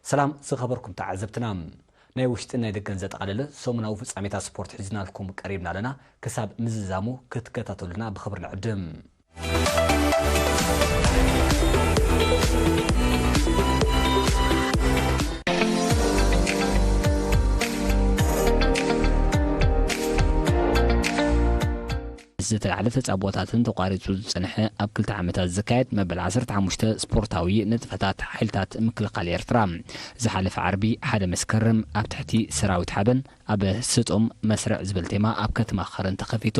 ሰላም ዝኸበርኩም ተዓዘብትና፣ ናይ ውሽጥን ናይ ደገን ዘጠቓለለ ሰሙናዊ ፍጻሜታት ስፖርት ሒዝናልኩም ቀሪብና ኣለና። ክሳብ ምዝዛሙ ክትከታተሉና ብኽብሪ ንዕድም። ዝተላዕለ ተጻብኦታትን ተቋሪጹ ዝጸንሐ ኣብ ክልተ ዓመታት ዝካየድ መበል ዓሰርተ ሓሙሽተ ስፖርታዊ ንጥፈታት ሓይልታት ምክልኻል ኤርትራ ዝሓለፈ ዓርቢ ሓደ መስከረም ኣብ ትሕቲ ሰራዊት ሓበን ኣብ ስጡም መስርዕ ዝብል ቴማ ኣብ ከተማ ከረን ተኸፊቱ።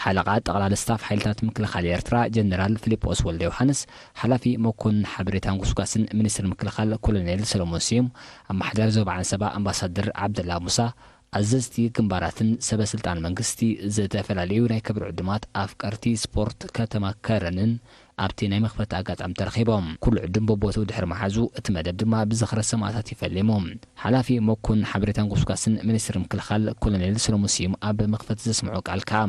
ሓለቓ ጠቕላሊ ስታፍ ሓይልታት ምክልኻል ኤርትራ ጀነራል ፊሊጶስ ወልደ ዮሃንስ፣ ሓላፊ መኮንን ሓበሬታን ጉስጓስን ሚኒስትሪ ምክልኻል ኮሎኔል ሰለሞን ስዩም፣ ኣመሓዳሪ ዞባ ዓንሰባ ኣምባሳደር ዓብደላ ሙሳ፣ ኣዘዝቲ ግንባራትን ሰበ ስልጣን መንግስቲ፣ ዝተፈላለዩ ናይ ክብሪ ዕዱማት ኣፍቀርቲ ስፖርት ከተማ ከረንን ኣብቲ ናይ መኽፈቲ ኣጋጣሚ ተረኺቦም። ኩሉ ዕዱም በቦትኡ ድሕሪ መሓዙ፣ እቲ መደብ ድማ ብዝኽሪ ሰማእታት ይፈሊሙ። ሓላፊ መኮንን ሓበሬታን ጉስጓስን ሚኒስትሪ ምክልኻል ኮሎኔል ሰለሙን ስዩም ኣብ መኽፈቲ ዘስምዖ ቃል ከኣ፣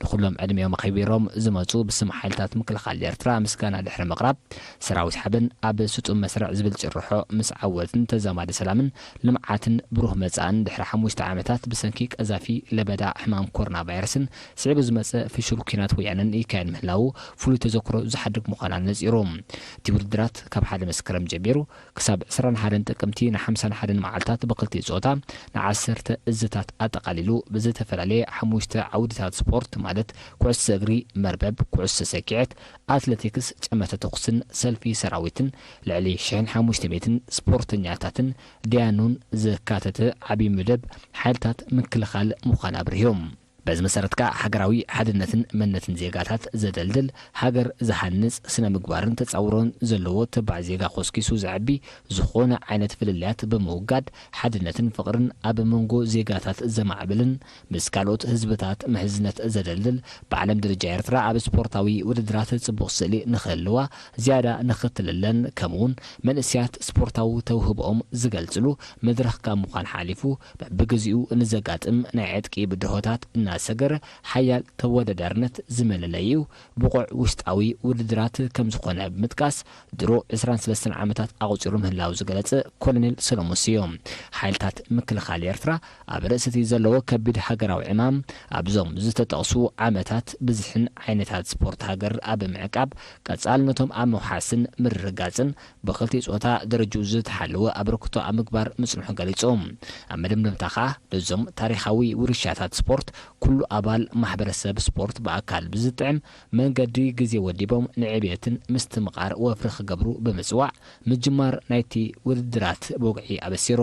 ንኹሎም ዕድሜኦም ኣኽቢሮም ዝመጹ ብስም ሓይልታት ምክልኻል ኤርትራ ምስጋና ድሕሪ ምቕራብ፣ ሰራዊት ሓበን ኣብ ስጡም መስርዕ ዝብል ጭርሖ ምስ ዓወትን ተዛማዲ ሰላምን ልምዓትን ብሩህ መጻእን ድሕሪ ሓሙሽተ ዓመታት ብሰንኪ ቀዛፊ ለበዳ ሕማም ኮሮና ቫይረስን ስዒቡ ዝመጸ ፍሹል ኲናት ወያነን ይካየድ ምህላዉ ፍሉይ ተዘክሮ ዝሓድግ ምዃኑ ኣነጺሩ። እቲ ውድድራት ካብ ሓደ መስከረም ጀሚሩ ክሳብ ዕስራን ሓደን ጥቅምቲ ንሓምሳን ሓደን መዓልታት ብክልቲኡ ጾታ ንዓሰርተ እዝታት ኣጠቓሊሉ ብዝተፈላለየ ሓሙሽተ ዓውድታት ስፖርት ማለት ኩዕሶ እግሪ፣ መርበብ፣ ኩዕሶ ሰኪዐት፣ ኣትሌቲክስ፣ ጨመተ ተኹስን ሰልፊ ሰራዊትን ልዕሊ ሽሕን ሓሙሽተ ሚእትን ስፖርተኛታትን ደያኑን ዘካተተ ዓቢ መደብ ሓይልታት ምክልኻል ምዃኑ ኣብሪሆም። በዚ መሰረት ከኣ ሃገራዊ ሓድነትን መንነትን ዜጋታት ዘደልድል፣ ሃገር ዝሃንጽ፣ ስነ ምግባርን ተጻውሮን ዘለዎ ተባዕ ዜጋ ኮስኪሱ ዘዕቢ ዝኾነ ዓይነት ፍልልያት ብምውጋድ ሓድነትን ፍቕርን ኣብ መንጎ ዜጋታት ዘማዕብልን ምስ ካልኦት ህዝብታት ምሕዝነት ዘደልድል፣ ብዓለም ደረጃ ኤርትራ ኣብ ስፖርታዊ ውድድራት ጽቡቕ ስእሊ ንኽህልዋ ዝያዳ ንኽትልለን፣ ከምኡውን መንእሰያት ስፖርታዊ ተውህቦኦም ዝገልጽሉ መድረኽ ካብ ምዃን ሓሊፉ፣ በብግዚኡ ንዘጋጥም ናይ ዕጥቂ ብድሆታት እናሰገረ፣ ሓያል ተወዳዳርነት ዝመለለይኡ ብቑዕ ውሽጣዊ ውድድራት ከም ዝኾነ ብምጥቃስ፣ ድሮ ዕስራን ሰለስተን ዓመታት ኣቑጺሩ ምህላዉ ዝገለጸ ኮሎኔል ሰሎሞን ስዮም፣ ሓይልታት ምክልኻል ኤርትራ ኣብ ርእሲ እቲ ዘለዎ ከቢድ ሃገራዊ ዕማም፣ ኣብዞም ዝተጠቕሱ ዓመታት ብዝሕን ዓይነታት ስፖርት ሃገር ኣብ ምዕቃብ፣ ቀጻልነቶም ኣብ ምውሓስን ምርግጋጽን፣ ብኽልቲኡ ጾታ ደረጅኡ ዝተሓለወ ኣበርክቶ ኣብ ምግባር ምጽንሑ ገሊጹ። ኣብ መደምደምታ ከኣ፣ ነዞም ታሪኻዊ ውርሻታት ስፖርት ኩሉ ኣባል ማሕበረሰብ ስፖርት ብኣካል ብዝጥዕም መንገዲ ግዜ ወዲቦም ንዕብየትን ምስትምቓር ወፍሪ ክገብሩ ብምጽዋዕ፣ ምጅማር ናይቲ ውድድራት ብወግዒ ኣበሲሩ።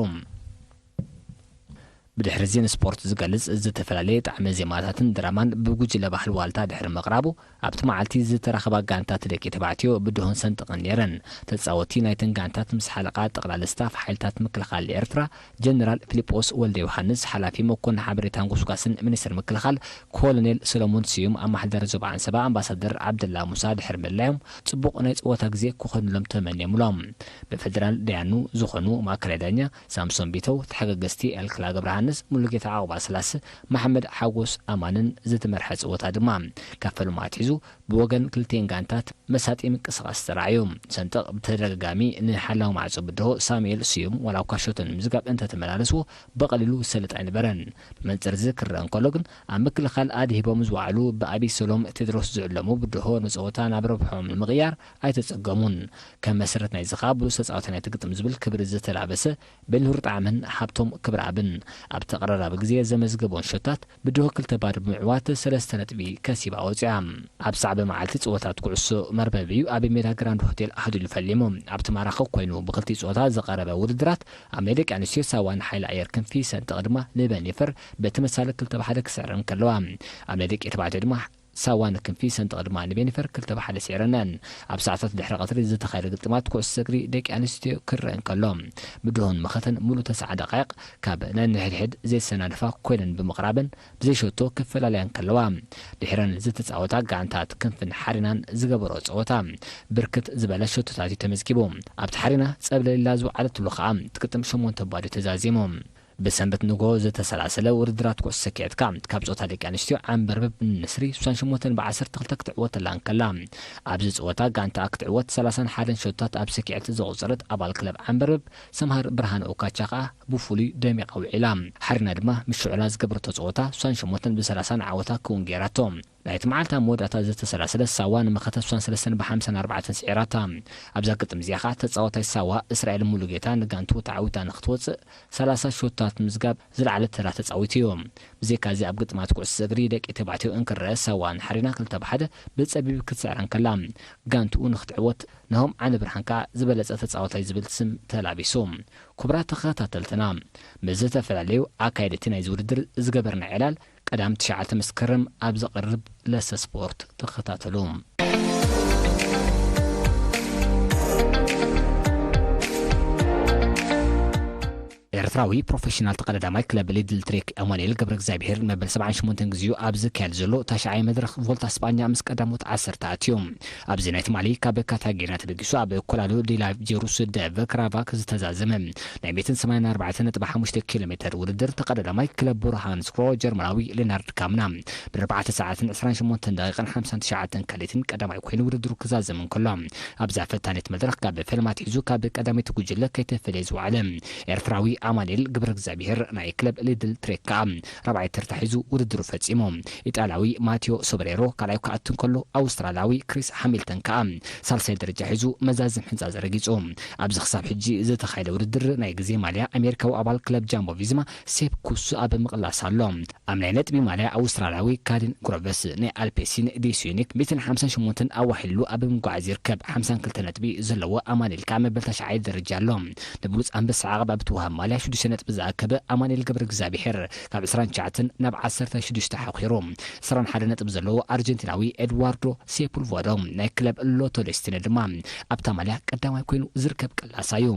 ብድሕሪ እዚ ንስፖርት ዝገልጽ ዝተፈላለየ ጣዕመ ዜማታትን ድራማን ብጉጅለ ባህሊ ዋልታ ድሕሪ ምቕራቡ፣ ኣብቲ መዓልቲ ዝተረኸባ ጋንታት ደቂ ተባዕትዮ ብድሆን ሰንጠቕን ነይረን። ተጻወትቲ ናይተን ጋንታት ምስ ሓለቓ ጠቕላሊ ስታፍ ሓይልታት ምክልኻል ኤርትራ ጀነራል ፊሊጶስ ወልደ ዮሃንስ፣ ሓላፊ መኮንን ሓበሬታን ጉስጓስን ሚኒስትሪ ምክልኻል ኮሎኔል ሰሎሞን ስዩም፣ ኣመሓዳሪ ዞባ ዓንሰባ ኣምባሳደር ዓብደላ ሙሳ ድሕሪ ምልላዮም፣ ጽቡቕ ናይ ጸወታ ግዜ ክኾኑሎም ተመንዮምሎም። ብፌደራል ደያኑ ዝኾኑ ማእከላይ ዳኛ ሳምሶን ቢተው፣ ተሓጋገዝቲ ኤልክላ ገብረሃንስ፣ ሙሉጌታ ዓቑባ ስላሰ፣ መሓመድ ሓጎስ ኣማንን ዝተመርሐ ጸወታ ድማ ካብ ፈለማ ኣትሒዙ ብወገን ክልቲኤን ጋንታት መሳጢ ምንቅስቓስ ተራእዩ። ሰንጠቕ ብተደጋጋሚ ንሓላዊ ማዕጾ ብድሆ ሳሙኤል ስዩም ዋላ እኳ ሸቶ ንምዝጋብ እንተተመላለስዎ ብቐሊሉ ዝሰልጥ ኣይነበረን። ብመንጽር እዚ ክረአ እንከሎ ግን ኣብ ምክልኻል ኣድሂቦም ዝወዓሉ ብኣቢሰሎም ቴድሮስ ዝዕለሙ ብድሆ ንጸወታ ናብ ረብሖም ንምቕያር ኣይተጸገሙን። ከም መሰረት ናይዚ ኸኣ ብሉጽ ተጻዋታይ ናይቲ ግጥም ዝብል ክብሪ ዝተላበሰ ቤንሁር ጣዕመን ሃብቶም ክብረኣብን ኣብ ተቐራራቢ ግዜ ዘመዝገቦን ሸቶታት ብድሆ ክልተ ባዶ ብምዕዋት ሰለስተ ነጥቢ ከሲባ ወጺኣ። ኣብ ሳዕቤን መዓልቲ ጸወታት ኩዕሶ መርበብ እዩ ኣብ ሜዳ ግራንድ ሆቴል ኣህዱሊ ፈሊሙ። ኣብቲ ማራኺ ኮይኑ ብኽልቲኡ ጾታ ዝቐረበ ውድድራት ኣብ ናይ ደቂ ኣንስትዮ ሳዋ ንሓይሊ ኣየር ክንፊ ሰንጠቕ ድማ ንበኒፈር በተመሳሳሊ ክልተ ብ ሓደ ክስዕረን ከለዋ፣ ኣብ ናይ ደቂ ተባዕትዮ ድማ ሳዋ ንክንፊ ሰንጠቕ ድማ ንቤኒፈር ክልተ ብ ሓደ ስዒረነን። ኣብ ሰዓታት ድሕሪ ቀትሪ ዝተኻየደ ግጥማት ኩዕሶ እግሪ ደቂ ኣንስትዮ ክረአ እንከሎ፣ ብድሆን መኸተን ሙሉእ ተስዓ ደቃይቕ ካብ ነንሕድሕድ ዘይሰናድፋ ኮይነን ብምቕራበን ብዘይሸቶ ክፈላለያ እንከለዋ፣ ድሕረን ዝተጻወታ ጋንታት ክንፍን ሓሪናን ዝገበሮ ጸወታ ብርክት ዝበለ ሸቶታት እዩ ተመዝጊቡ። ኣብቲ ሓሪና ጸብለል ኢላ ዝወዓለትሉ ከኣ ትግጥም ሸሞንተ ባዶ ተዛዚሙ። ብሰንበት ንጎ ዝተሰላሰለ ውድድራት ኩዕሶ ሰኪዐትካ ካብ ጾታ ደቂ ኣንስትዮ ዓንበርብብ ንስሪ ሱሳን ሸሞንተን ብዓሰርተ ክልተ ክትዕወት ተላ እንከላ፣ ኣብዚ ጸወታ ጋንታ ክትዕወት ሰላሳን ሓደን ሸቶታት ኣብ ሰኪዐት ዘቑጸረት ኣባል ክለብ ዓንበርብብ ሰምሃር ብርሃነ ኡካቻ ከኣ ብፍሉይ ደሚቓ ውዒላ። ሓሪና ድማ ምስ ሽዑላ ዝገበረቶ ጸወታ ሱሳን ሸሞንተን ብሰላሳን ዓወታ ክውን ገይራቶ። ናይቲ መዓልታ መወዳእታ ዝተሰላሰለ ሳዋ ንመኸተ ሱሳን ሰለስተን ብሓምሳን ኣርባዕተን ስዒራታ። ኣብዛ ግጥም እዚኣ ከኣ ተጻዋታይ ሳዋ እስራኤል ሙሉጌታ ንጋንቱ ተዓዊታ ንክትወጽእ ሰላሳ ሾታት ምዝጋብ ዝለዓለ ተራ ተጻዊቱ እዩ። ብዘይካዚ ኣብ ግጥማት ኩዕሶ እግሪ ደቂ ተባዕትዮ እንክረአ ሳዋ ንሓሪና ክልተ ብሓደ ብጸቢብ ክትስዕራ እንከላ፣ ጋንትኡ ንክትዕወት ናሆም ዓንደብርሃን ከኣ ዝበለጸ ተጻዋታይ ዝብል ስም ተላቢሱ። ክቡራት ተኸታተልትና፣ ምስ ዝተፈላለዩ ኣካየድቲ ናይዚ ውድድር ዝገበርና ዕላል ቀዳም ትሽዓተ መስከረም ኣብ ዝቐርብ ለሰ ስፖርት ተኸታተሉ። ኤርትራዊ ፕሮፌሽናል ተቐዳዳማይ ክለብ ሊድል ትሬክ ኣማኑኤል ገብረ እግዚኣብሔር መበል ሰብዓን ሸሞንተን ግዜኡ ኣብ ዝካየድ ዘሎ ታሽዓይ መድረኽ ቮልታ ስጳኛ ምስ ቀዳሞት ዓሰርተ ኣትዩ። ኣብዚ ናይ ትማሊ ካብ ካርታጌና ተበጊሱ ኣብ ኮላዶ ዲ ላ ጀሩስ ደ ቨክራቫክ ዝተዛዘመ ናይ ሚእትን ሰማንያን ኣርባዕተን ነጥቢ ሓሙሽተ ኪሎ ሜተር ውድድር ተቐዳዳማይ ክለብ ቡርሃን ስክሮ ጀርመናዊ ሌናርድ ካምና ብኣርባዕተ ሰዓትን ዕስራን ሸሞንተን ደቂቕን ሓምሳን ትሽዓተን ካሌትን ቀዳማይ ኮይኑ ውድድሩ ክዛዘም እንከሎ፣ ኣብዛ ፈታኒት መድረኽ ካብ ፈልማት ሒዙ ካብ ቀዳመይቲ ጉጅለ ከይተፈለየ ዝወዓለ ኤርትራዊ ኣማኑኤል ገብረ እግዚኣብሔር ናይ ክለብ ሊድል ትሬክ ከኣ ራብዓይ ተርታ ሒዙ ውድድሩ ፈጺሙ። ኢጣልያዊ ማቴዎ ሶብሬሮ ካልኣይ ክኣቱ እንከሎ፣ ኣውስትራልያዊ ክሪስ ሃሚልተን ከኣ ሳልሳይ ደረጃ ሒዙ መዛዘም ሕንጻ ዘረጊጹ። ኣብዚ ክሳብ ሕጂ ዝተኻየደ ውድድር ናይ ግዜ ማልያ ኣሜሪካዊ ኣባል ክለብ ጃምቦ ቪዝማ ሴፕ ኩሱ ኣብ ምቕላስ ኣሎ። ኣብ ናይ ነጥቢ ማልያ ኣውስትራልያዊ ካሊን ግሮቨስ ናይ ኣልፔሲን ዲስዩኒክ ሚእትን ሓምሳን ሸሞንተን ኣዋሂሉ ኣብ ምጉዓዝ ይርከብ። ሓምሳን ክልተ ነጥቢ ዘለዎ ኣማኑኤል ከኣ መበል ታሽዓይ ደረጃ ኣሎ። ንብሉጽ ኣንበሳ ዓቐብ ኣብ ትወሃብ ማልያ ሽዱሽተ ነጥቢ ዝኣከበ ኣማኑኤል ገብረ እግዚኣብሔር ካብ ዕስራን ትሽዓተን ናብ ዓሰርተ ሽዱሽተ ሓኺሩ። ዕስራን ሓደ ነጥቢ ዘለዎ ኣርጀንቲናዊ ኤድዋርዶ ሴፑልቨዶ ናይ ክለብ ሎቶ ደስቲኒ ድማ ኣብታ ማልያ ቀዳማይ ኮይኑ ዝርከብ ቀላስ እዩ።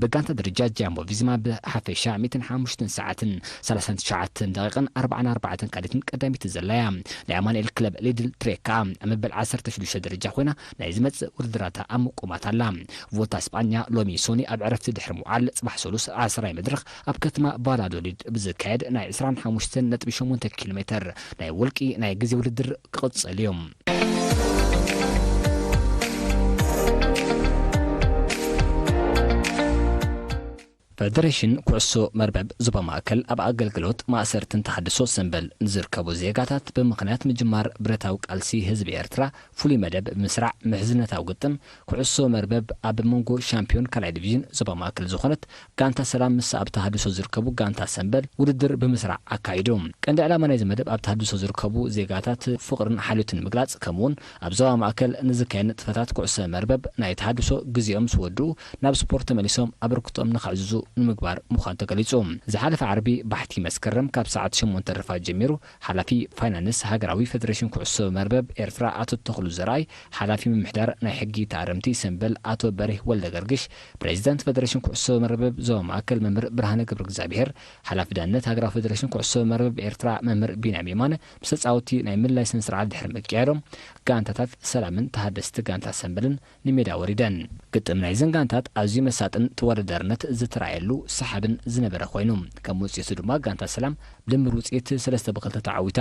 ብጋንታ ደረጃ ጃምቦ ቪዝማ ብሓፈሻ ሚእትን ሓሙሽተን ሰዓትን ሰላሳን ትሽዓተን ደቂቕን ኣርባዓን ኣርባዕተን ካሊትን ቀዳሚት ዘላ እያ። ናይ ኣማኑኤል ክለብ ሊድል ትሬክ ከኣ ኣብ መበል ዓሰርተ ሽዱሽተ ደረጃ ኮይና ናይ ዝመጽእ ውድድራታ ኣብ ምቁማት ኣላ። ቮልታ ስጳኛ ሎሚ ሶኒ ኣብ ዕረፍቲ ድሕሪ ምውዓል፣ ጽባሕ ሰሉስ ዓስራይ መድረኽ ኣብ ከተማ ቫላዶሊድ ብዝካየድ ናይ ዕስራን ሓሙሽተን ነጥቢ ሸሞንተ ኪሎ ሜተር ናይ ውልቂ ናይ ግዜ ውድድር ክቕጽል እዩ። ፈደሬሽን ኩዕሶ መርበብ ዞባ ማእከል ኣብ ኣገልግሎት ማእሰርትን ተሃድሶ ሰምበል ንዝርከቡ ዜጋታት ብምኽንያት ምጅማር ብረታዊ ቃልሲ ህዝቢ ኤርትራ ፍሉይ መደብ ብምስራዕ ምሕዝነታዊ ግጥም ኩዕሶ መርበብ ኣብ መንጎ ሻምፒዮን ካልኣይ ዲቪዥን ዞባ ማእከል ዝኾነት ጋንታ ሰላም ምስ ኣብ ተሃድሶ ዝርከቡ ጋንታ ሰምበል ውድድር ብምስራዕ ኣካይዱ። ቀንዲ ዕላማ ናይዚ መደብ ኣብ ተሃድሶ ዝርከቡ ዜጋታት ፍቕርን ሓልዮትን ንምግላጽ፣ ከምኡውን ኣብ ዞባ ማእከል ንዝካየድ ንጥፈታት ኩዕሶ መርበብ ናይ ተሃድሶ ግዜኦም ምስ ወድኡ ናብ ስፖርት ተመሊሶም ኣበርክቶኦም ንኸዕዝዙ ንምግባር ምዃኑ ተገሊጹ። ዝሓለፈ ዓርቢ ባሕቲ መስከረም ካብ ሰዓት ሸሞንተ ርፋድ ጀሚሩ ሓላፊ ፋይናንስ ሃገራዊ ፈደሬሽን ኩዕሶ መርበብ ኤርትራ ኣቶ ተኽሉ ዘርኣይ፣ ሓላፊ ምምሕዳር ናይ ሕጊ ተኣረምቲ ሰምበል ኣቶ በሪህ ወልደገርግሽ፣ ፕሬዚዳንት ፈደሬሽን ኩዕሶ መርበብ ዞባ ማእከል መምህር ብርሃነ ገብረ እግዚኣብሔር፣ ሓላፊ ዳነት ሃገራዊ ፈደሬሽን ኩዕሶ መርበብ ኤርትራ መምህር ቢንያም የማነ ምስ ተጻወትቲ ናይ ምልላይ ስነ ስርዓት ድሕሪ ምክያዶም፣ ጋንታታት ሰላምን ተሃደስቲ ጋንታ ሰምበልን ንሜዳ ወሪደን። ግጥም ናይዘን ጋንታት ኣዝዩ መሳጥን ተወዳዳርነት ዝተራእየሉ ሰሓብን ዝነበረ ኮይኑ፣ ከም ውጽኢቱ ድማ ጋንታ ሰላም ድምር ውጽኢት ሰለስተ ብክልተ ተዓዊታ።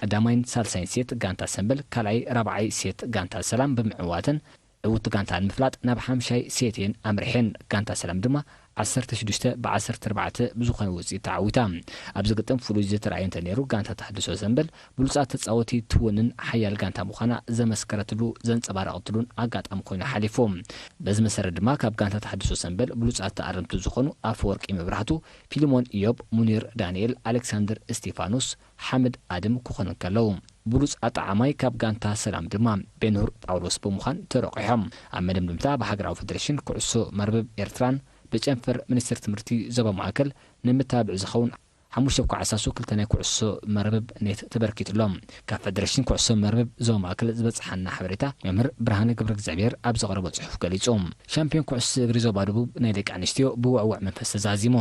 ቀዳማይን ሳልሳይን ሴት ጋንታ ሰምበል፣ ካልኣይ ራብዓይ ሴት ጋንታ ሰላም ብምዕዋተን፣ ዕውቲ ጋንታ ንምፍላጥ ናብ ሓምሻይ ሴት እየን ኣምሪሐን። ጋንታ ሰላም ድማ ዓሰርተ ሽዱሽተ ብዓሰርተ ኣርባዕተ ብዝኾነ ውጽኢት ተዓዊታ። ኣብዚ ግጥም ፍሉይ ዝተራእየ እንተነይሩ፣ ጋንታ ተሃድሶ ሰምበል ብሉጻት ተጻወቲ ትውንን ሓያል ጋንታ ምዃና ዘመስከረትሉ ዘንጸባረቐትሉን ኣጋጣሚ ኮይኑ ሓሊፉ። በዚ መሰረት ድማ ካብ ጋንታ ተሃድሶ ሰምበል ብሉጻት ተኣረምቲ ዝኾኑ ኣፈወርቂ መብራህቱ፣ ፊልሞን ኢዮብ፣ ሙኒር ዳንኤል፣ ኣሌክሳንደር እስቲፋኖስ፣ ሓምድ ኣድም ክኾኑ እንከለዉ፣ ብሉጽ ኣጠዓማይ ካብ ጋንታ ሰላም ድማ ቤንሁር ጳውሎስ ብምዃን ተረቑሖም። ኣብ መደምደምታ ብሃገራዊ ፈደሬሽን ኩዕሶ መርበብ ኤርትራን ብጨንፈር ሚኒስትር ትምህርቲ ዞባ ማእከል ንምትባብዕ ዝኸውን ሓሙሽተ ብኳዕሳሱ ክልተ ናይ ኩዕሶ መርበብ ኔት ተበርኪትሎም። ካብ ፈደሬሽን ኩዕሶ መርበብ ዞባ ማእከል ዝበጽሓና ሓበሬታ መምህር ብርሃነ ገብረ እግዚኣብሔር ኣብ ዘቕረቦ ጽሑፍ ገሊጹ። ሻምፒዮን ኩዕሶ እግሪ ዞባ ደቡብ ናይ ደቂ ኣንስትዮ ብውዕውዕ መንፈስ ተዛዚሙ።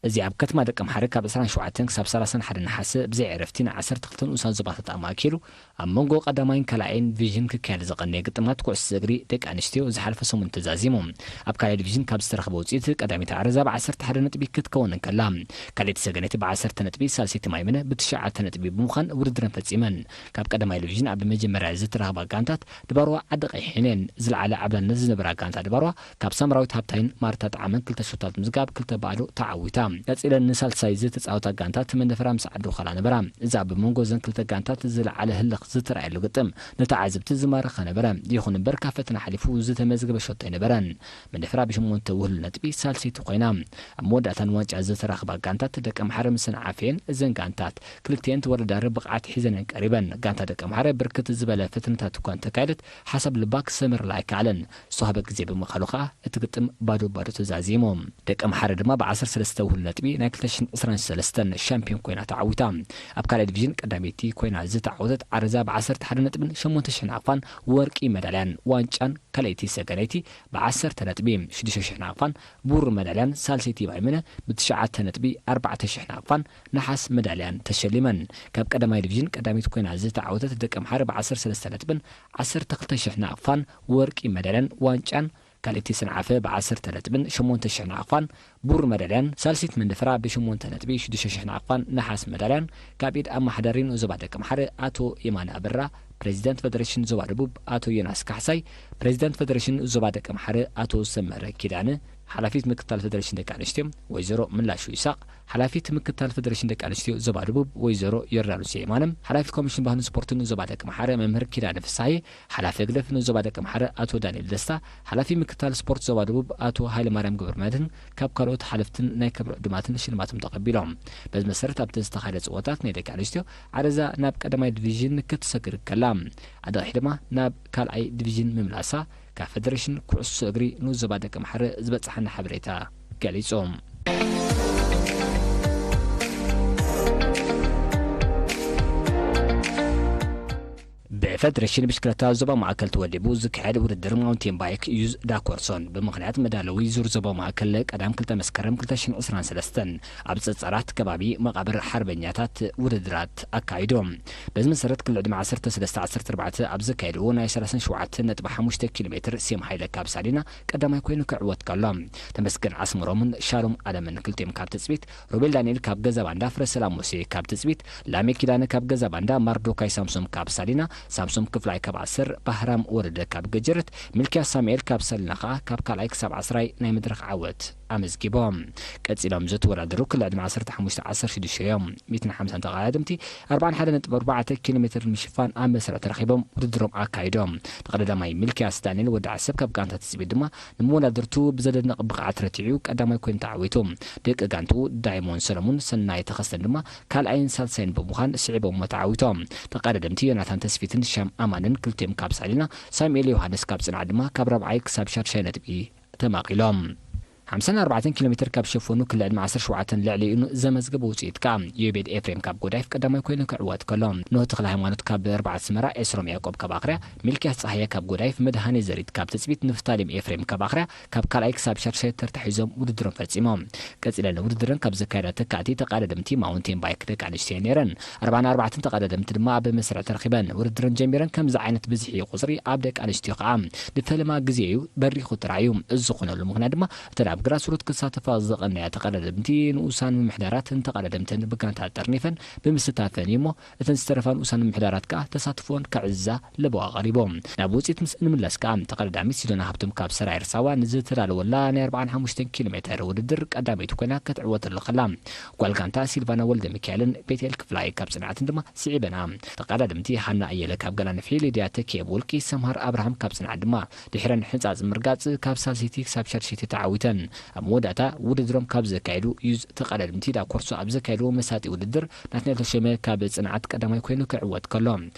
እዚ ኣብ ከተማ ደቀምሓረ ካብ ዕስራን ሸውዓተን ክሳብ ሰላሳን ሓደ ነሓሰ ብዘይ ዕረፍቲ ን ዓሰርተ ክልተ ንኡሳን ዞባታት ኣማእኪሉ ኣብ መንጎ ቀዳማይን ካልኣይን ዲቪዥን ክካየድ ዝቐነየ ግጥማት ኩዕሶ እግሪ ደቂ ኣንስትዮ ዝሓለፈ ሰሙን ተዛዚሙ። ኣብ ካልኣይ ዲቪዥን ካብ ዝተረኽበ ውፅኢት ቀዳመይቲ ዓረዛ ብ ዓሰርተ ሓደ ነጥቢ ክትከውን እንከላ፣ ካልኣይቲ ሰገነይቲ ብ ዓሰርተ ነጥቢ፣ ሳልሰይቲ ማይምነ ብ ትሽዓተ ነጥቢ ብምዃን ውድድረን ፈፂመን። ካብ ቀዳማይ ዲቪዥን ኣብ መጀመርያ ዝተረኽባ ጋንታት ድባርዋ ዓዲ ቀይሕን እየን። ዝለዓለ ዓብላልነት ዝነበራ ጋንታ ድባርዋ ካብ ሳምራዊት ሃብታይን ማርታ ጣዕመን ክልተ ሹታት ምዝጋብ ክልተ ባዶ ተዓዊታ። ቀጺለን ንሳልሳይ ዝተጻወታ ጋንታት መንደፈራ ምስ ዓዲ ውኸላ ነበራ። እዚ ኣብ መንጎ እዘን ክልተ ጋንታት ዝለዓለ ህልኽ ዝተራእየሉ ግጥም ንተዓዘብቲ ዝማረኸ ነበረ። ይኹን እምበር ካብ ፈተና ሓሊፉ ዝተመዝገበ ሸቶ ኣይነበረን። መንደፈራ ብሸሞንተ ውህሉል ነጥቢ ሳልሰይቲ ኮይና። ኣብ መወዳእታ ንዋንጫ ዝተራኽባ ጋንታት ደቂ ኣምሓረ ምስ ሰንዓፈ እየን። እዘን ጋንታት ክልቲኤን ተወዳዳሪ ብቕዓት ሒዘን እየን ቀሪበን። ጋንታ ደቂ ኣምሓረ ብርክት ዝበለ ፈተነታት እኳ እንተካየደት ሓሳብ ልባ ክሰምረላ ኣይከኣለን። ዝተዋህበ ግዜ ብምኻኑ ከኣ እቲ ግጥም ባዶ ባዶ ተዛዚሙ። ደቂ ኣምሓረ ድማ ብዓሰርተ ሰለስተ ውህሉል ነጥቢ ናይ ክልተ ሽሕን ዕስራን ሰለስተን ሻምፒዮን ኮይና ተዓዊታ። ኣብ ካልኣይ ዲቪዥን ቀዳመይቲ ኮይና ዝተዓወተት ዓረዛ ብዓሰርተ ሓደ ነጥብን ሸሞንተ ሽሕ ናቕፋን ወርቂ መዳልያን ዋንጫን፣ ካልኣይቲ ሰገነይቲ ብዓሰርተ ነጥቢ ሽዱሽተ ሽሕ ናቕፋን ብሩር መዳልያን፣ ሳልሰይቲ ማይምነ ብትሽዓተ ነጥቢ ኣርባዕተ ሽሕ ናቕፋን ነሓስ መዳልያን ተሸሊመን። ካብ ቀዳማይ ዲቪዥን ቀዳመይቲ ኮይና ዝተዓወተት ደቂ ኣምሓረ ብዓሰርተ ሰለስተ ነጥብን ዓሰርተ ክልተ ሽሕ ናቕፋን ወርቂ መዳልያን ዋንጫን፣ ካልኣይቲ ሰንዓፈ ብዓሰርተ ነጥብን ሸሞንተ ሽሕ ናቕፋን ብሩር መዳልያን፣ ሳልሲት መንደፈራ ብሸሞንተ ነጥቢ ሽዱሽተ ሽሕ ናቕፋን ነሓስ መዳልያን ካብ ኢድ ኣመሓዳሪ ንኡስ ዞባ ደቂ ኣምሓረ ኣቶ የማነ ኣበራ፣ ፕሬዚደንት ፈደሬሽን ዞባ ደቡብ ኣቶ ዮናስ ካሕሳይ፣ ፕሬዚደንት ፈደሬሽን ዞባ ደቂ ኣምሓረ ኣቶ ሰመረ ኪዳነ፣ ሓላፊት ምክትታል ፈደሬሽን ደቂ ኣንስትዮ ወይዘሮ ምላሹ ይስሐቅ፣ ሓላፊት ምክትታል ፈደሬሽን ደቂ ኣንስትዮ ዞባ ደቡብ ወይዘሮ ዮርዳኖስ የማነ፣ ሓላፊት ኮሚሽን ባህልን ስፖርትን ዞባ ደቂ ኣምሓረ መምህር ኪዳነ ፍስሃየ፣ ሓላፊ ህግደፍ ንዞባ ደቂ ኣምሓረ ኣቶ ዳንኤል ደስታ፣ ሓላፊ ምክትታል ስፖርት ዞባ ደቡብ ኣቶ ሃይለማርያም ገብረመድህን ካብ ካልኦት ሓለፍትን ናይ ክብሪ ዕዱማትን ሽልማቶም ተቐቢሎም። በዚ መሰረት ኣብቲ ዝተኻየደ ፀወታት ናይ ደቂ ኣንስትዮ ዓረዛ ናብ ቀዳማይ ዲቪዥን ክትሰግር ከላ፣ ኣደቂሕ ድማ ናብ ካልኣይ ዲቪዥን ምምላሳ ካብ ፈደሬሽን ኩዕሶ እግሪ ንኡስ ዞባ ደቂ ኣምሓረ ዝበፅሓና ሓበሬታ ገሊፁ። ብፈደሬሽን ብሽክለታ ዞባ ማእከል ተወዲቡ ዝካየድ ውድድር ማውንቴን ባይክ ዩዝ ዳኮርሶን ብምኽንያት መዳለዊ ዙር ዞባ ማእከል ቀዳም ክልተ መስከረም ክልተ ሽሕን ዕስራን ሰለስተን ኣብ ጸጸራት ከባቢ መቓብር ሓርበኛታት ውድድራት ኣካይዱ። በዚ መሰረት ክልተ ዕድመ ዓሰርተ ሰለስተ ዓሰርተ ኣርባዕተ ኣብ ዘካየድዎ ናይ ሰላሳን ሸውዓተን ነጥቢ ሓሙሽተ ኪሎ ሜትር ሴም ሃይለ ካብ ሳሊና ቀዳማይ ኮይኑ ክዕወት ከሎ፣ ተመስገን ኣስመሮምን ሻሎም ኣለምን ክልቲኦም ካብ ትጽቢት፣ ሮቤል ዳንኤል ካብ ገዛ ባንዳ፣ ፍረሰላም ሙሴ ካብ ትጽቢት፣ ላሜ ኪዳነ ካብ ገዛ ባንዳ፣ ማርዶካይ ሳምሶም ካብ ሳሊና፣ ሳምሶም ክፍላይ ካብ ዓሰር፣ ባህራም ወረደ ካብ ገጀረት፣ ሚልክያስ ሳሙኤል ካብ ሳሊና ከኣ ካብ ካልኣይ ክሳብ ዓስራይ ናይ መድረኽ ዓወት ኣመዝጊቦም። ቀጺሎም ዝተወዳደሩ ክልተ ዕድመ ዓሰርተ ሓሙሽተ ዓሰርተ ሽዱሽተ እዮም። ሚእትን ሓምሳን ተቐዳደምቲ ኣርባዓን ሓደ ነጥቢ ኣርባዕተ ኪሎ ሜትር ንምሽፋን ኣብ መስርዕ ተረኺቦም ውድድሮም ኣካይዶም። ተቐዳዳማይ ሚልክያስ ዳንኤል ወዲ ዓሰብ ካብ ጋንታ ትጽቢት ድማ ንመወዳድርቱ ብዘደንቕ ብቕዓት ረቲዑ ቀዳማይ ኮይኑ ተዓዊቱ። ደቂ ጋንትኡ ዳይሞን ሰለሙን ሰናይ ተኸስተን ድማ ካልኣይን ሳልሳይን ብምዃን ስዒቦሞ ተዓዊቶም። ተቐዳደምቲ ዮናታን ተስፊትን ሻም ኣማንን ክልቲኦም ካብ ሳሊና፣ ሳሙኤል ዮሃንስ ካብ ጽንዓት ድማ ካብ ራብዓይ ክሳብ ሻድሻይ ነጥቢ ተማቒሎም። ሓምሳን ኣርባዕተን ኪሎ ሜትር ካብ ሸፈኑ ክልተ ዕድመ ዓሰርተ ሸውዓተን ልዕሊኡን ዘመዝገበ ውጽኢት ከኣ ዮቤድ ኤፍሬም ካብ ጎዳይፍ ቀዳማይ ኮይኑ ክዕወት ከሎ፣ ኖህ ተኽለ ሃይማኖት ካብ ኣርባዕተ ኣስመራ፣ ኤስሮም ያዕቆብ ካብ ኣኽርያ፣ ሚልክያስ ጸሃየ ካብ ጎዳይፍ፣ መድሃኔ ዘሪት ካብ ትጽቢት፣ ንፍታሌም ኤፍሬም ካብ ኣኽርያ ካብ ካልኣይ ክሳብ ሻድሻይ ተርታ ሒዞም ውድድሮም ፈጺሞም። ቀጺለን ውድድረን ካብ ዘካየዳ ተካእቲ ተቐዳደምቲ ማውንቴን ባይክ ደቂ ኣንስትዮ ነይረን። ኣርባዓን ኣርባዕተን ተቐዳደምቲ ድማ ኣብ መስርዕ ተረኺበን ውድድረን ጀሚረን። ከምዚ ዓይነት ብዝሒ ቁጽሪ ኣብ ደቂ ኣንስትዮ ከኣ ንፈለማ ግዜ እዩ በሪኹ ጥራይ እዩ። እዚ ዝኾነሉ ምኽንያት ድማ እተን ኣብ ግራስሩት ክሳተፋ ዝቐነያ ተቐዳደምቲ ንኡሳን ምምሕዳራት ንተቐዳደምተን ብጋንታ ጠርኒፈን ብምስታፈን እዩ እሞ፣ እተን ዝተረፋ ንኡሳን ምምሕዳራት ከኣ ተሳትፎን ከዕዝዛ ለበዋ ቀሪቦም። ናብ ውጽኢት ምስ እንምለስ ከኣ ተቐዳዳሚት ሲዶና ሃብቶም ካብ ሰራየር ሳዋ ንዝተዳለወላ ናይ ኣርባዓን ሓሙሽተን ኪሎ ሜትር ውድድር ቀዳመይቲ ኮይና ክትዕወተሉ ከላ፣ ጓል ጋንታ ሲልቫና ወልደ ሚካኤልን ቤትኤል ክፍላይ ካብ ጽንዓትን ድማ ስዒበና። ተቐዳደምቲ ሃና ኣየለ ካብ ገናንፍሒ፣ ሊድያ ተኪኤ ብውልቂ፣ ሰምሃር ኣብርሃም ካብ ጽንዓት ድማ ድሕረን ሕንጻጽ ምርጋጽ ካብ ሳልሰይቲ ክሳብ ሻድሸይቲ ተዓዊተን። ኣብ መወዳእታ ውድድሮም ካብ ዘካየዱ ዩዝ ተቐዳደምቲ ዳኮርሶ ኣብ ዘካየድዎ መሳጢ ውድድር ናትናኤል ተሾመ ካብ ጽንዓት ቀዳማይ ኮይኑ ክዕወት ከሎ፣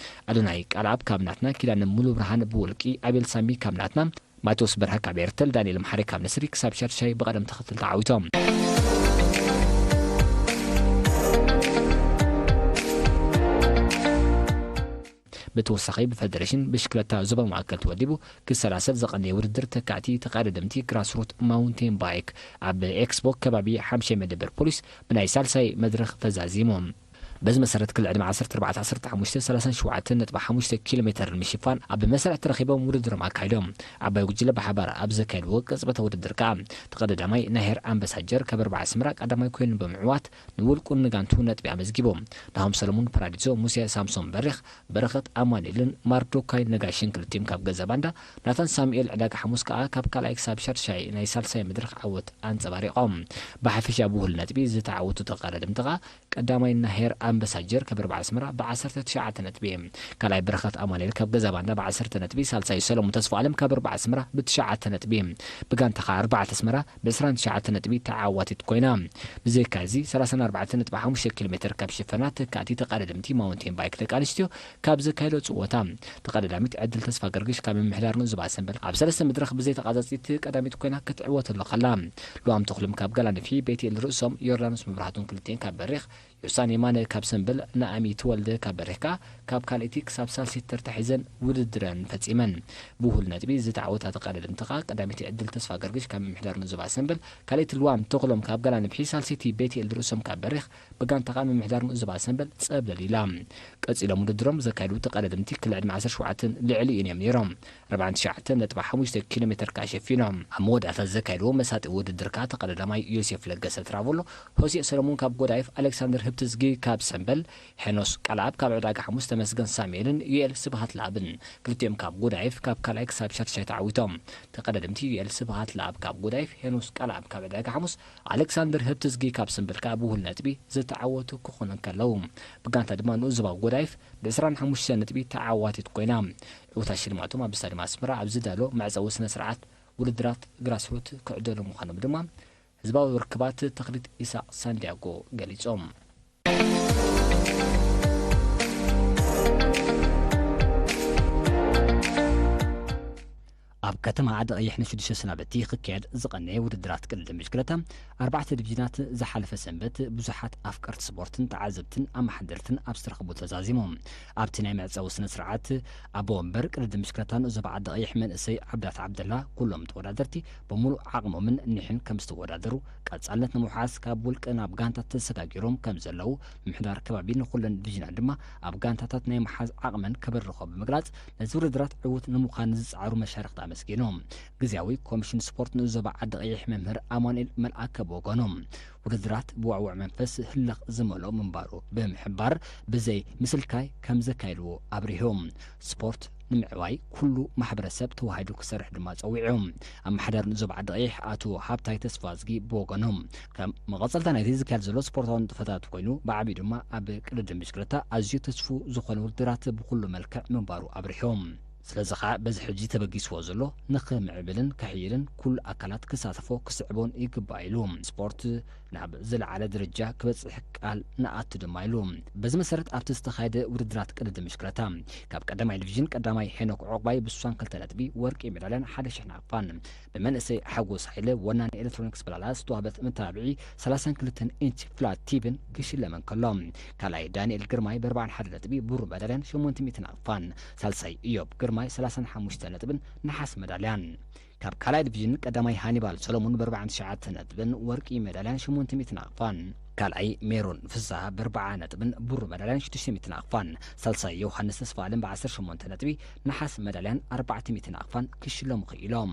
ኣዶናይ ቃልኣብ ካብ ናትና፣ ኪዳነ ሙሉ ብርሃን ብውልቂ፣ ኣቤል ሳሚ ካብ ናትና፣ ማቴዎስ በርሀ ካብ ኤርተል፣ ዳንኤል መሓሪ ካብ ንስሪ ክሳብ ሻድሻይ ብቐደም ተኸተል ተዓዊቶም። ብተወሳኺ ብፈደሬሽን ብሽክለታ ዞባ ማእከል ተወዲቡ ክሰላሰል ዝቐነየ ውድድር ተካእቲ ተቐዳደምቲ ግራስሩት ማውንቴን ባይክ ኣብ ኤክስፖ ከባቢ ሓምሻይ መደበር ፖሊስ ብናይ ሳልሳይ መድረኽ ተዛዚሙ። በዚ መሰረት ክልተ ዕድመ ዓሰርተ ኣርባዕተ ዓሰርተ ሓሙሽተ ሰላሳን ሸውዓተን ነጥቢ ሓሙሽተ ኪሎ ሜተር ንምሽፋን ኣብ መስርዕ ተረኺቦም ውድድሮም ኣካይዶም። ዓባይ ጉጅለ ብሓባር ኣብ ዘካየድዎ ቅጽበተ ውድድር ከኣ ተቐዳዳማይ ናሄር ኣምበሳጀር ካብ ኣርባዓ ኣስመራ ቀዳማይ ኮይኑ ብምዕዋት ንውልቁን ንጋንቱ ነጥቢ ኣመዝጊቡ። ናሆም ሰለሙን፣ ፓራዲዞ ሙሴ፣ ሳምሶን በሪኽ፣ በረኸት ኣማኑኤልን ማርዶካይ ነጋሽን ክልቲኦም ካብ ገዛ ባንዳ፣ ናታን ሳሙኤል ዕዳጋ ሓሙስ ከኣ ካብ ካልኣይ ክሳብ ሻድሻይ ናይ ሳልሳይ መድረኽ ዓወት ኣንጸባሪቖም። ብሓፈሻ ብውህል ነጥቢ ዝተዓወቱ ተቐዳደምቲ ከኣ ቀዳማይ ናሄር ኣምበሳጀር ካብ ኣርባዓ ኣስመራ ብዓሰርተ ትሽዓተ ነጥቢ፣ ካልኣይ በረኸት ኣማኑኤል ካብ ገዛ ባንዳ ብዓሰርተ ነጥቢ፣ ሳልሳይ ሰለሙን ተስፋ ኣለም ካብ ኣርባዓ ኣስመራ ብትሽዓተ ነጥቢ፣ ብጋንታ ከኣ ኣርባዕተ ኣስመራ ብዕስራን ትሽዓተ ነጥቢ ተዓዋቲት ኮይና። ብዘይካ እዚ ሰላሳን ኣርባዕተን ነጥቢ ሓሙሽተ ኪሎ ሜተር ካብ ሽፈና ተካእቲ ተቐዳደምቲ ማውንቴን ባይክ ደቂ ኣንስትዮ ካብ ዘካየዶ ጽወታ ተቐዳዳሚት ዕድል ተስፋ ገርግሽ ካብ ምምሕዳር ንኡስ ዞባ ሰንበል ኣብ ሰለስተ መድረኽ ብዘይ ተቓጻጺት ቀዳሚት ኮይና ክትዕወተሉ ከላ፣ ልዋም ተኽሉም ካብ ገላንፊ፣ ቤትኤል ርእሶም፣ ዮርዳኖስ መብራህቱን ክልቲኤን ካብ በሪኽ፣ ዮሳን የማነ ካብ ሰንበል፣ ናኣሚ ተወልደ ካብ በሪኽ ከኣ ካብ ካልኣይቲ ክሳብ ሳልሰይቲ ተርታ ሒዘን ውድድረን ፈጺመን። ብውህል ነጥቢ ዝተዓወታ ተቐዳደምቲ ከኣ ቀዳመይቲ ዕድል ተስፋ ገርግሽ ካብ ምምሕዳር ንኡስ ዞባ ሰንበል፣ ካልኣይቲ ልዋም ተኽሎም ካብ ገላንፊ፣ ሳልሰይቲ ቤትኤል ርእሶም ካብ በሪኽ፣ ብጋንታ ከኣ ምምሕዳር ንኡስ ዞባ ሰንበል ጸብለል ኢላ። ቀጺሎም ውድድሮም ዘካየዱ ተቐዳደምቲ ክልተ ዕድመ ዓሰርተ ሸውዓተን ልዕሊኡን እዮም ነይሮም። ኣርባዓን ትሽዓተን ነጥቢ ሓሙሽተ ኪሎ ሜተር ከኣ ሸፊኖም። ኣብ መወዳእታ ዘካየድዎ መሳጢ ውድድር ከኣ ተቐዳዳማይ ዮሴፍ ለገሰ ትራቮሎ፣ ሆሴእ ሰለሙን ካብ ጎዳይፍ፣ ኣሌክሳንደር ህብትዝጊ ካብ ሰምበል፣ ሄኖስ ቃልኣብ ካብ ዕዳጋ ሓሙስ፣ ተመስገን ሳሙኤልን ዩኤል ስብሃት ለኣብን ክልቲኦም ካብ ጎዳይፍ ካብ ካልኣይ ክሳብ ሻድሻይ ተዓዊቶም። ተቐዳደምቲ ዩኤል ስብሃት ለኣብ ካብ ጎዳይፍ፣ ሄኖስ ቃልኣብ ካብ ዕዳጋ ሓሙስ፣ ኣሌክሳንደር ህብትዝጊ ካብ ሰምበል ከኣ ብውህል ነጥቢ ዝተዓወቱ ክኾኑ እንከለዉ፣ ብጋንታ ድማ ንኡስ ዞባ ጎዳይፍ ብዕስራን ሓሙሽተን ነጥቢ ተዓዋቲት ኮይና። ዕውታት ሽልማቶም ኣብ ስታድየም ኣስመራ ኣብ ዝዳሎ መዕጸዊ ስነ ስርዓት ውድድራት ግራስሩት ክዕደሉ ምዃኖም ድማ ህዝባዊ ርክባት ተኽሊት ኢሳቕ ሳንዲያጎ ገሊጾም። ኣብ ከተማ ዓዲ ቀይሕ ንሽዱሽተ ሰናብቲ ክካየድ ዝቐነየ ውድድራት ቅድድም ብሽክለታ ኣርባዕተ ዲቪዥናት ዝሓለፈ ሰንበት ብዙሓት ኣፍቀርቲ ስፖርትን ተዓዘብትን ኣመሓደርትን ኣብ ዝተረኽቡ ተዛዚሞም። ኣብቲ ናይ መዕጸዊ ስነ ስርዓት ኣቦ ወንበር ቅድድም ብሽክለታ ንኡስ ዞባ ዓዲ ቀይሕ መንእሰይ ዓብዳት ዓብደላ ኩሎም ተወዳደርቲ ብምሉእ ዓቕሞምን ኒሕን ከም ዝተወዳደሩ ቀጻልነት ንምውሓስ ካብ ውልቀ ናብ ጋንታት ተሰጋጊሮም ከም ዘለዉ ምምሕዳር ከባቢ ንኹለን ዲቪዥናት ድማ ኣብ ጋንታታት ናይ ምሓዝ ዓቕመን ከበርኾ ብምግላጽ ነዚ ውድድራት ዕዉት ንምዃን ዝጸዓሩ መሻርኽቲ ኣመስጊኑ። ግዝያዊ ኮሚሽን ስፖርት ንኡስ ዞባ ዓዲ ቀይሕ መምህር ኣማኑኤል መልኣከ ብወገኑ ውድድራት ብዋዕዋዕ መንፈስ ህልኽ ዝመልኦ ምንባሩ ብምሕባር ብዘይ ምስልካይ ከም ዘካየድዎ ኣብሪሁ። ስፖርት ንምዕባይ ኩሉ ማሕበረሰብ ተዋሂዱ ክሰርሕ ድማ ጸዊዑ። ኣመሓዳሪ ንኡስ ዞባ ዓዲ ቀይሕ ኣቶ ሃብታይ ተስፋዝጊ ብወገኑ ከም መቐጸልታ ናይቲ ዝካየድ ዘሎ ስፖርታዊ ንጥፈታት ኮይኑ ብዓቢኡ ድማ ኣብ ቅድድም ብሽክለታ ኣዝዩ ተስፉ ዝኾነ ውድድራት ብኩሉ መልክዕ ምንባሩ ኣብሪሁ። ስለዚ ኸኣ በዚ ሕጂ ተበጊስዎ ዘሎ ንኽምዕብልን ከሕይልን ኩሉ ኣካላት ክሳተፎ ክስዕቦን ይግባእ ኢሉ። ስፖርት ናብ ዝለዓለ ደረጃ ክበጽሕ ቃል ንኣቱ ድማ ኢሉ። በዚ መሰረት ኣብቲ ዝተኻየደ ውድድራት ቅድድም ብሽክለታ ካብ ቀዳማይ ዲቪዥን ቀዳማይ ሄኖክ ዑቕባይ ብስሳን ክልተ ነጥቢ ወርቂ ሜዳልያን ሓደ ሽሕ ናቕፋን ብመንእሰይ ሓጎስ ሃይለ ወናኒ ኤሌክትሮኒክስ በላላ ዝተዋህበት መተባብዒ ሰላሳን ክልተን ኢንች ፍላት ቲብን ክሽለም እንከሎ ካልኣይ ዳንኤል ግርማይ ብኣርባዓን ሓደ ነጥቢ ብሩር ሜዳልያን ሸሞንተ ሚእቲ ናቕፋን ሳልሳይ ኢዮብ ግርማይ ሰላሳን ሓሙሽተ ነጥብን ነሓስ ሜዳልያን ካብ ካልኣይ ዲቪዥን ቀዳማይ ሃኒባል ሰሎሙን ብኣርባዓን ትሽዓተ ነጥብን ወርቂ ሜዳልያን ሸሞንተ ሚእቲ ናቕፋን ካልኣይ ሜሮን ፍስሃ ብኣርባዓ ነጥብን ብሩር ሜዳልያን ሽዱሽተ ሚእቲ ናቕፋን ሳልሳይ ዮሃንስ ተስፋኣለም ብዓሰርተ ሸሞንተ ነጥቢ ነሓስ ሜዳልያን ኣርባዕተ ሚእቲ ናቕፋን ክሽለሙ ክኢሎም።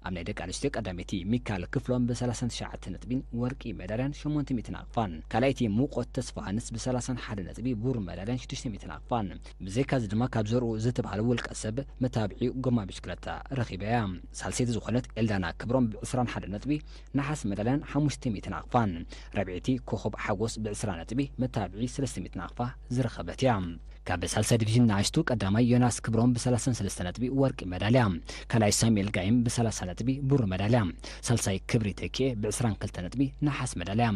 ኣብ ናይ ደቂ ኣንስትዮ ቀዳመይቲ ሚካል ክፍሎም ብሰላሳን ትሽዓተ ነጥቢን ወርቂ ሜዳልያን ሸሞንተ ሚእቲ ናቕፋን ካልኣይቲ ሙቆት ተስፋሃንስ ብሰላሳን ሓደ ነጥቢ ብሩር ሜዳልያን ሽዱሽተ ሚእቲ ናቕፋን ብዘይካዚ ድማ ካብ ዘርኡ ዝተባህለ ውልቀ ሰብ መታብዒ ጎማ ብሽክለታ ረኺባ እያ። ሳልሰይቲ ዝኾነት ኤልዳና ክብሮም ብዕስራን ሓደ ነጥቢ ነሓስ ሜዳልያን ሓሙሽተ ሚእቲ ናቕፋን ራብዐይቲ ኮኸብ ሓጎስ ብዕስራ ነጥቢ መታብዒ ሰለስተ ሚእቲ ናቕፋ ዝረኸበት እያ። ካብ ሳልሳይ ዲቪዥን ንኣሽቱ ቀዳማይ ዮናስ ክብሮም ብሰላሳን ሰለስተ ነጥቢ ወርቂ ሜዳልያ፣ ካልኣይ ሳሙኤል ጋይም ብሰላሳ ነጥቢ ብሩር ሜዳልያ፣ ሳልሳይ ክብሪ ተኪኤ ብዕስራን ክልተ ነጥቢ ነሓስ ሜዳልያ።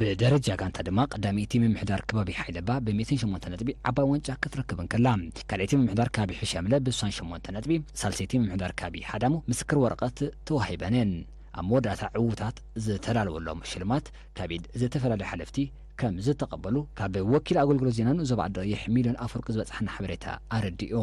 ብደረጃ ጋንታ ድማ ቀዳመይቲ ምምሕዳር ከባቢ ሓይለባ ብሚእትን ሸሞንተ ነጥቢ ዓባይ ዋንጫ ክትረክብ እንከላ፣ ካልኣይቲ ምምሕዳር ከባቢ ሕሸምለ ብስሳን ሸሞንተ ነጥቢ፣ ሳልሰይቲ ምምሕዳር ከባቢ ሓዳሙ ምስክር ወረቐት ተዋሂበንን። ኣብ መወዳእታ ዕዉታት ዝተዳለወሎም ሽልማት ካብ ኢድ ዝተፈላለዩ ሓለፍቲ ከም ዝተቐበሉ ካብ ወኪል ኣገልግሎት ዜና ንኡዞ ባዕዲ ቀይሕ ሚልዮን ኣፈወርቂ ዝበጽሓና ሓበሬታ ኣረዲኡ።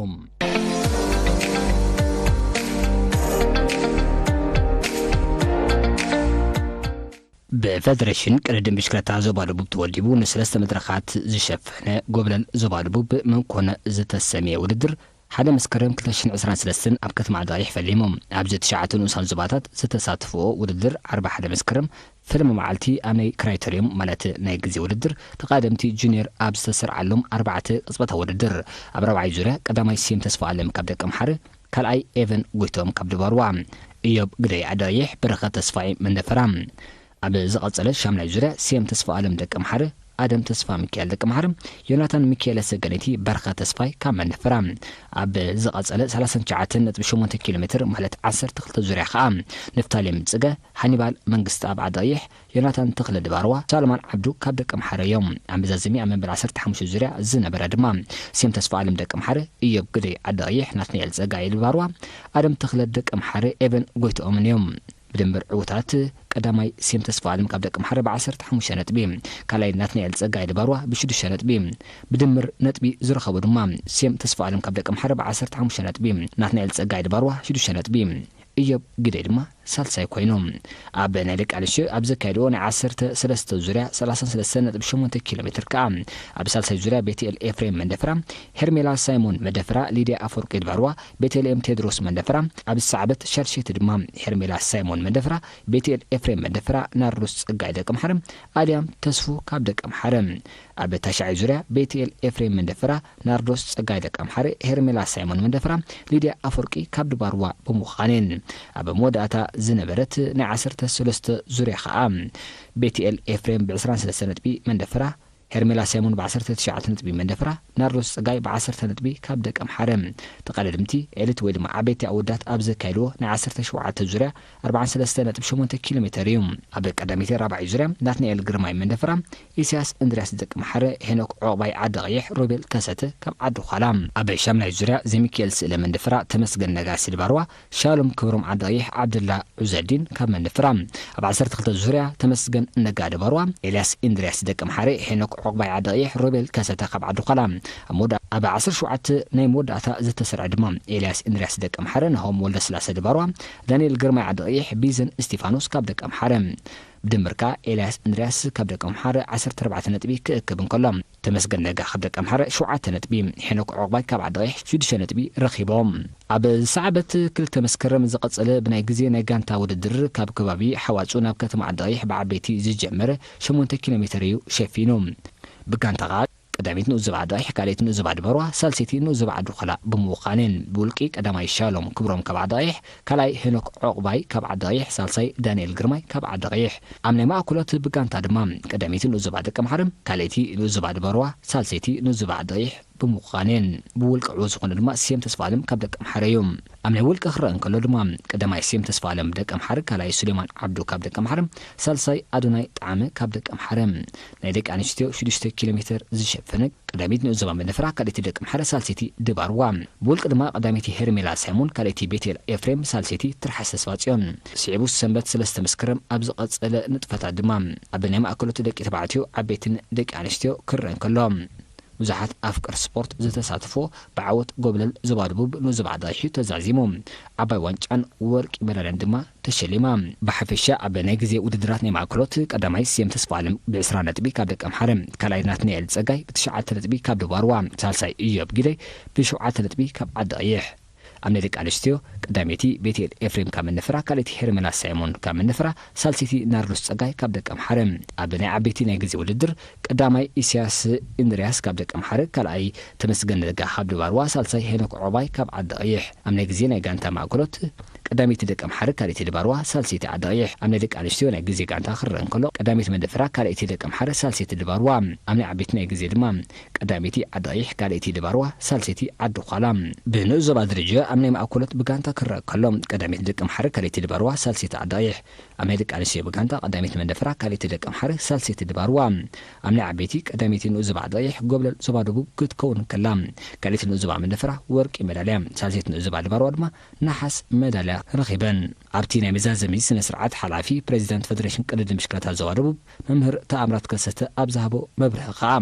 ብፌደሬሽን ቅድድም ብሽክለታ ዞባ ደቡብ ተወዲቡ ንሰለስተ መድረኻት ዝሸፈነ ጎብለል ዞባ ደቡብ መንኮነ ዝተሰምየ ውድድር ሓደ መስከረም ክልተ ሽሕን ዕስራን ሰለስተን ኣብ ከተማ ዓዲ ቀይሕ ፈሊሙ። ኣብዚ ትሽዓተ ንኡሳን ዞባታት ዝተሳተፍዎ ውድድር ዓርቢ ሓደ መስከረም ፈለማ መዓልቲ ኣብ ናይ ክራይተርዮም ማለት ናይ ግዜ ውድድር ተቓደምቲ ጁኒየር ኣብ ዝተሰርዓሎም ኣርባዕተ ቅጽበታዊ ውድድር ኣብ ራብዓይ ዙርያ ቀዳማይ ስየም ተስፋ ኣለም ካብ ደቀምሓረ፣ ካልኣይ ኤቨን ጎይቶም ካብ ድባርዋ፣ እዮብ ግደይ ዓዲ ቀይሕ፣ በረኸት ተስፋይ መንደፈራ። ኣብ ዝቐጸለ ሻምናይ ዙርያ ስየም ተስፋ ኣለም ደቀምሓረ፣ ኣደም ተስፋ ሚካኤል ደቀምሓረ፣ ዮናታን ሚካኤል ሰገነይቲ በረኸ ተስፋይ ካብ መንደፈራ። ኣብ ዝቐጸለ ሰላሳን ትሽዓተን ነጥቢ ሸሞንተ ኪሎ ሜትር ማለት ዓሰርተ ክልተ ዙርያ ከኣ ንፍታሌም ጽገ፣ ሃኒባል መንግስቲ ኣብ ዓዲ ቀይሕ፣ ዮናታን ተኽለ ድባርዋ፣ ሳልማን ዓብዱ ካብ ደቀምሓረ እዮም። ኣብ መዛዘሚ ኣብ መበል ዓሰርተ ሓሙሽተ ዙርያ ዝነበረ ድማ ስየም ተስፋ ኣለም ደቀምሓረ፣ እዮብ ግደይ ዓዲ ቀይሕ፣ ናትናኤል ጸጋይ ድባርዋ፣ ኣደም ተኽለ ደቀምሓረ፣ ኤቨን ጎይትኦምን እዮም። ብድምር ዕዉታት ቀዳማይ ስየም ተስፋ ኣለም ካብ ደቀምሓረ ብ ዓሰርተ ሓሙሽተ ነጥቢ፣ ካልኣይ ናትናኤል ጸጋይ ድባርዋ ብ ሽዱሽተ ነጥቢ። ብድምር ነጥቢ ዝረኸቡ ድማ ስየም ተስፋ ኣለም ካብ ደቀምሓረ ብ ዓሰርተ ሓሙሽተ ነጥቢ፣ ናትናኤል ጸጋይ ድባርዋ ሽዱሽተ ነጥቢ፣ እዮብ ግደይ ድማ ሳልሳይ ኮይኑ። ኣብ ናይ ደቂ ኣንስትዮ ኣብ ዘካየድዎ ናይ ዓሰርተ ሰለስተ ዙርያ ሰላሳን ሰለስተን ነጥቢ ሸሞንተ ኪሎ ሜትር ከኣ ኣብ ሳልሳይ ዙርያ ቤትኤል ኤፍሬም መንደፍራ፣ ሄርሜላ ሳይሞን መንደፍራ፣ ሊድያ ኣፈወርቂ ድባርዋ፣ ቤተልሔም ቴድሮስ መንደፍራ፣ ኣብ ዝሰዓበት ሻድሸይቲ ድማ ሄርሜላ ሳይሞን መንደፍራ፣ ቤትኤል ኤፍሬም መንደፍራ፣ ናርዶስ ጸጋይ ደቀምሓረ፣ ኣድያም ተስፉ ካብ ደቀምሓረ። ኣብ ታሽዓይ ዙርያ ቤትኤል ኤፍሬም መንደፍራ፣ ናርዶስ ጸጋይ ደቀምሓረ፣ ሄርሜላ ሳይሞን መንደፍራ፣ ሊድያ ኣፈወርቂ ካብ ድባርዋ ብምዃነን ኣብ መወዳእታ ዝነበረት ናይ ዓሰርተ ሰለስተ ዙርያ ኸኣ ቤትኤል ኤፍሬም ብ ዕስራን ሰለስተን ነጥቢ መንደፍራ፣ ሄርሜላ ሳይሞን ብ ዓሰርተ ትሽዓተ ነጥቢ መንደፍራ፣ ናርዶስ ጸጋይ ብ ዓሰርተ ነጥቢ ካብ ደቀምሓረ። ተቐዳደምቲ ኤሊት ወይ ድማ ዓበይቲ ኣወዳት ኣብ ዘካየድዎ ናይ ዓሰርተ ሸውዓተ ዙርያ ኣርባዓን ሰለስተን ነጥቢ ሸሞንተ ኪሎ ሜትር እዩ። ኣብ ቀዳመይቲ ራብዓይ ዙርያ ናትናኤል ግርማይ መንደፍራ፣ ኢሳያስ እንድርያስ ደቀምሓረ፣ ሄኖክ ዑቕባይ ዓዲ ቀይሕ፣ ሮቤል ከሰተ ካብ ዓዲ ዃላ። ኣብ ሻምናይ ዙርያ ዘሚካኤል ስእለ መንደፍራ፣ ተመስገን ነጋሲ ድባርዋ፣ ሻሎም ክብሮም ዓዲ ቀይሕ፣ ዓብደላ ዑዘዲን ካብ መንደፍራ። ኣብ ዓሰርተ ክልተ ዙርያ ተመስገን ነጋ ድባርዋ፣ ኤልያስ እንድርያስ ደቀምሓረ፣ ሄኖክ ዑቕባይ ዓዲ ቀይሕ፣ ሮቤል ከሰተ ካብ ዓዲ ዃላ። ኣብ መወዳ-፣ ኣብ ዓሰርተ ሸውዓተ ናይ መወዳእታ ዝተሰርዐ ድማ ኤልያስ እንድርያስ ደቀምሓረ፣ ናሆም ወልደስላሰ ድባርዋ፣ ዳንኤል ግርማይ ዓዲ ቀይሕ፣ ቢዘን እስቲፋኖስ ካብ ደቀምሓረ። ብድምር ከኣ ኤልያስ እንድርያስ ካብ ደቀምሓረ ዓሰርተ ኣርባዕተ ነጥቢ ክእክብ እንከሎ፣ ተመስገን ነጋ ካብ ደቀምሓረ ሸውዓተ ነጥቢ፣ ሄኖክ ዑቕባይ ካብ ዓዲ ቀይሕ ሽዱሽተ ነጥቢ ረኺቦም። ኣብ ዝሰዓበት ክልተ መስከረም ዝቐጸለ ብናይ ግዜ ናይ ጋንታ ውድድር ካብ ከባቢ ሓዋጹ ናብ ከተማ ዓዲ ቀይሕ ብዓበይቲ ዝጀመረ ሸሞንተ ኪሎ ሜትር እዩ ሸፊኑ። ብጋንታ ከኣ ቀዳመይቲ ንኡስ ዞባ ዓዲ ቀይሕ፣ ካልኣይቲ ንኡስ ዞባ ድባርዋ፣ ሳልሰይቲ ንኡስ ዞባ ዓዲ ዃላ ብምዃንን ብውልቂ ቀዳማይ ሻሎም ክብሮም ካብ ዓዲ ቀይሕ፣ ካልኣይ ሄኖክ ዑቕባይ ካብ ዓዲ ቀይሕ፣ ሳልሳይ ዳንኤል ግርማይ ካብ ዓዲ ቀይሕ። ኣብ ናይ ማእከሎት ብጋንታ ድማ ቀዳመይቲ ንኡስ ዞባ ደቀምሓረ፣ ካልኣይቲ ንኡስ ዞባ ድባርዋ፣ ሳልሰይቲ ንኡስ ዞባ ዓዲ ቀይሕ ብምዃንን ብውልቂ ዕዉት ዝኾነ ድማ ስየም ተስፋ ኣለም ካብ ደቀምሓረ እዩ። ኣብ ናይ ውልቂ ክረአ እንከሎ ድማ ቀዳማይ ስየም ተስፋ ኣለም ደቀምሓረ፣ ካልኣይ ሱሌማን ዓብዱ ካብ ደቀምሓረ፣ ሳልሳይ ኣዶናይ ጣዕመ ካብ ደቀምሓረ። ናይ ደቂ ኣንስትዮ ሽዱሽተ ኪሎ ሜትር ዝሸፈነ ቀዳመይቲ ንኡስ ዞባ መንደፍራ፣ ካልኣይቲ ደቀምሓረ፣ ሳልሰይቲ ድባርዋ። ብውልቂ ድማ ቀዳመይቲ ሄርሜላ ሳይሞን፣ ካልኣይቲ ቤቴል ኤፍሬም፣ ሳልሰይቲ ትርሓስ ተስፋጽዮን። ስዒቡ ሰንበት ሰለስተ መስከረም ኣብ ዝቐጸለ ንጥፈታት ድማ ኣብ ናይ ማእከሎት ደቂ ተባዕትዮ፣ ዓበይትን ደቂ ኣንስትዮ ክረአ እንከሎ፣ ብዙሓት ኣፍቀርቲ ስፖርት ዝተሳተፎ ብዓወት ጎብለል ዞባ ደቡብ ንኡስ ዞባ ዓዲ ቀይሕ ተዛዚሙ። ዓባይ ዋንጫን ወርቂ መዳልያን ድማ ተሸሊማ። ብሓፈሻ ኣብ ናይ ግዜ ውድድራት ናይ ማእከሎት ቀዳማይ ስየም ተስፋ ኣለም ብ ዕስራ ነጥቢ ካብ ደቀምሓረ፣ ካልኣይ ናትናኤል ጸጋይ ብትሽዓተ ነጥቢ ካብ ድባርዋ፣ ሳልሳይ እዮብ ጊደይ ብሸውዓተ ነጥቢ ካብ ዓዲ ቀይሕ። ኣብ ናይ ደቂ ኣንስትዮ ቀዳመይቲ ቤቴል ኤፍሬም ካብ መንደፍራ፣ ካልኣይቲ ሄርሜላ ሳይሞን ካብ መንደፍራ፣ ሳልሰይቲ ናርዶስ ጸጋይ ካብ ደቀምሓረ። ኣብ ናይ ዓበይቲ ናይ ግዜ ውድድር ቀዳማይ ኢሳያስ እንድርያስ ካብ ደቀምሓረ፣ ካልኣይ ተመስገን ነጋ ካብ ድባርዋ፣ ሳልሳይ ሄኖክ ዑቕባይ ካብ ዓዲ ቀይሕ። ኣብ ናይ ግዜ ናይ ጋንታ ማእከሎት ቀዳመይቲ ደቀምሓረ፣ ካልኣይቲ ድባርዋ፣ ሳልሰይቲ ዓዲ ቀይሕ። ኣብ ናይ ደቂ ኣንስትዮ ናይ ግዜ ጋንታ ክረአ እንከሎ፣ ቀዳመይቲ መንደፍራ፣ ካልኣይቲ ደቀምሓረ፣ ሳልሰይቲ ድባርዋ። ኣብ ናይ ዓበይቲ ናይ ግዜ ድማ ቀዳመይቲ ዓዲ ቀይሕ፣ ካልኣይቲ ድባርዋ፣ ሳልሰይቲ ዓዲ ዃላ። ብንኡስ ዞባ ደረጃ ኣብ ናይ ማእከሎት ብጋንታ ክረአ ከሎ፣ ቀዳመይቲ ደቀምሓረ፣ ካልኣይቲ ድባርዋ፣ ሳልሰይቲ ዓዲ ቀይሕ። ኣብ ናይ ደቂ ኣንስትዮ ብጋንታ ቀዳመይቲ መንደፈራ፣ ካልኣይቲ ደቂ ኣምሓረ፣ ሳልሰይቲ ድባርዋ። ኣብ ናይ ዓበይቲ ቀዳመይቲ ንኡስ ዞባ ዓዲ ቀይሕ ጎብለል ዞባ ደቡብ ክትከውን ከላ፣ ካልኣይቲ ንኡስ ዞባ መንደፈራ ወርቂ መዳልያ፣ ሳልሰይቲ ንኡስ ዞባ ድባርዋ ድማ ነሓስ መዳልያ ረኺበን። ኣብቲ ናይ መዛዘሚ ስነ ስርዓት ሓላፊ ፕሬዚዳንት ፌደሬሽን ቅድድም ብሽክለታ ዞባ ደቡብ መምህር ተኣምራት ከሰተ ኣብ ዝሃቦ መብርሂ ከኣ፣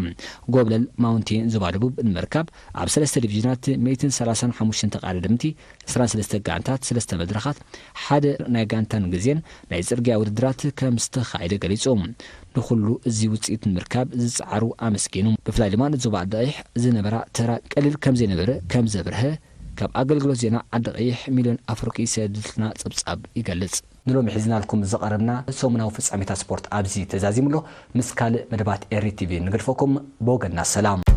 ጎብለል ማውንቴን ዞባ ደቡብ ንምርካብ ኣብ ሰለስተ ዲቪዥናት ሚእትን ሰላሳን ሓሙሽተን ተቐዳደምቲ፣ ዕስራን ሰለስተ ጋንታት፣ ሰለስተ መድረኻት፣ ሓደ ናይ ጋንታን ግዜን ናይ ጽርግያ ውድድራት ከም ዝተኻየደ ገሊጹ። ንኹሉ እዚ ውጽኢት ንምርካብ ዝጸዓሩ ኣመስጊኑ። ብፍላይ ድማ ንዞባ ዓዲ ቀይሕ ዝነበራ ተራ ቀሊል ከም ዘይነበረ ከም ዘብርሀ፣ ካብ ኣገልግሎት ዜና ዓዲ ቀይሕ ሚልዮን ኣፍሪቂ ዝሰደደትና ጸብጻብ ይገልጽ። ንሎሚ ሒዝናልኩም ዝቐረብና ሰሙናዊ ፍጻሜታት ስፖርት ኣብዚ ተዛዚሙ ኣሎ። ምስ ካልእ መደባት ኤሪ ቲቪ ንገድፈኩም። ብወገንና ሰላም።